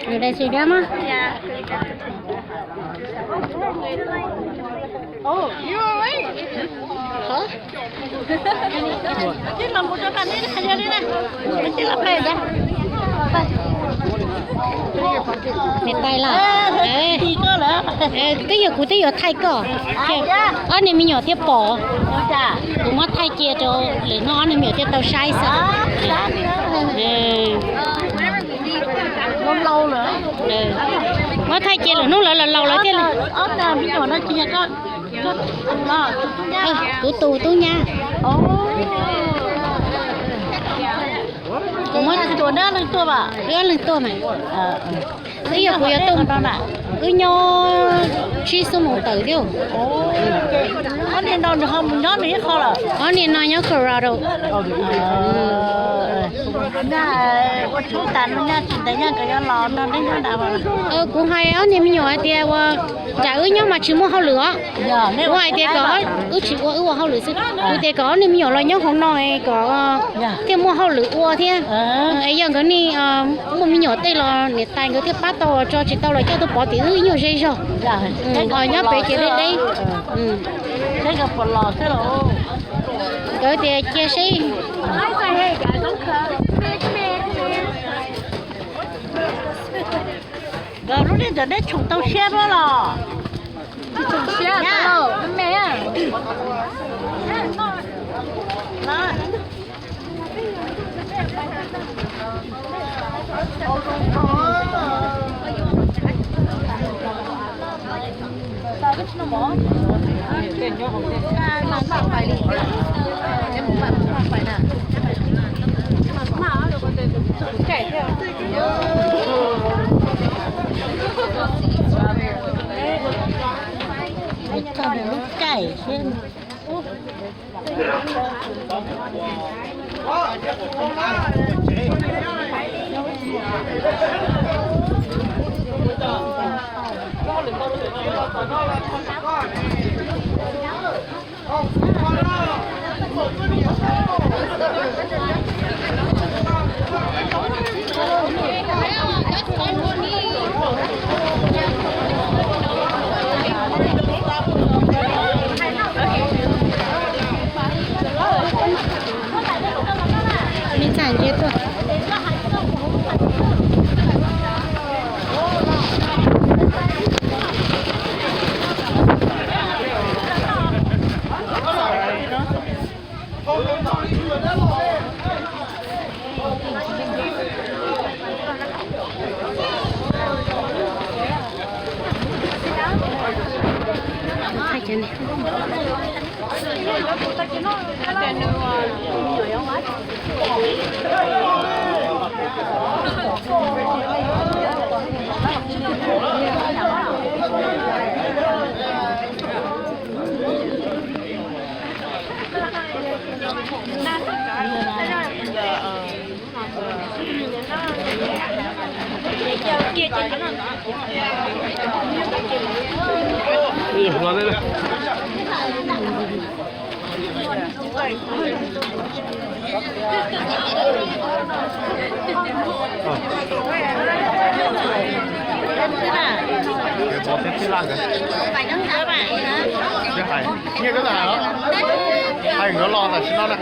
Nws dai tsis dab mas. Niam tais los? Twb yog kuv twb yuav thaij koj. Ob niag me nyuam thiaj pom. Kuv muab thaij cia rau lwm hnub ob niag me nyuam thiaj tau saib xwb. Muab thaij cia lwm hnub lawv laus laus lawv thiaj li. Kuv tus tub nyab. Wb ob leeg tuaj mas. Twb yog kuv yuav tuaj, wb nyob tsib xuab moos tawm thiab. Ob niag no nyob Colorado. Kuv hais ob niag me nyuam hais tias ua cas wb nyob mas tsis muaj hauj lwm os. Kuv hais tias kom wb tsis ua, wb ua hauj lwm xwb. Kuv tias kom ob niag me nyuam los nyob hauv no kom thiaj muaj hauj lwm ua thiab. Es yog nkawd niaj muaj me nyuam tej los niam tais nkawd thiaj pab tau, tso tsis tau los coj tuaj pov tim wb ib nyuag zej zog. Nyob pem ces deb deb. Nkawd tias cia seb. Nkawd lub neej ntawm deb tshoom tau siab duab los. Lub caij thiab. Me ntxhais nce tuaj. Hais nkawd los tam sim no na.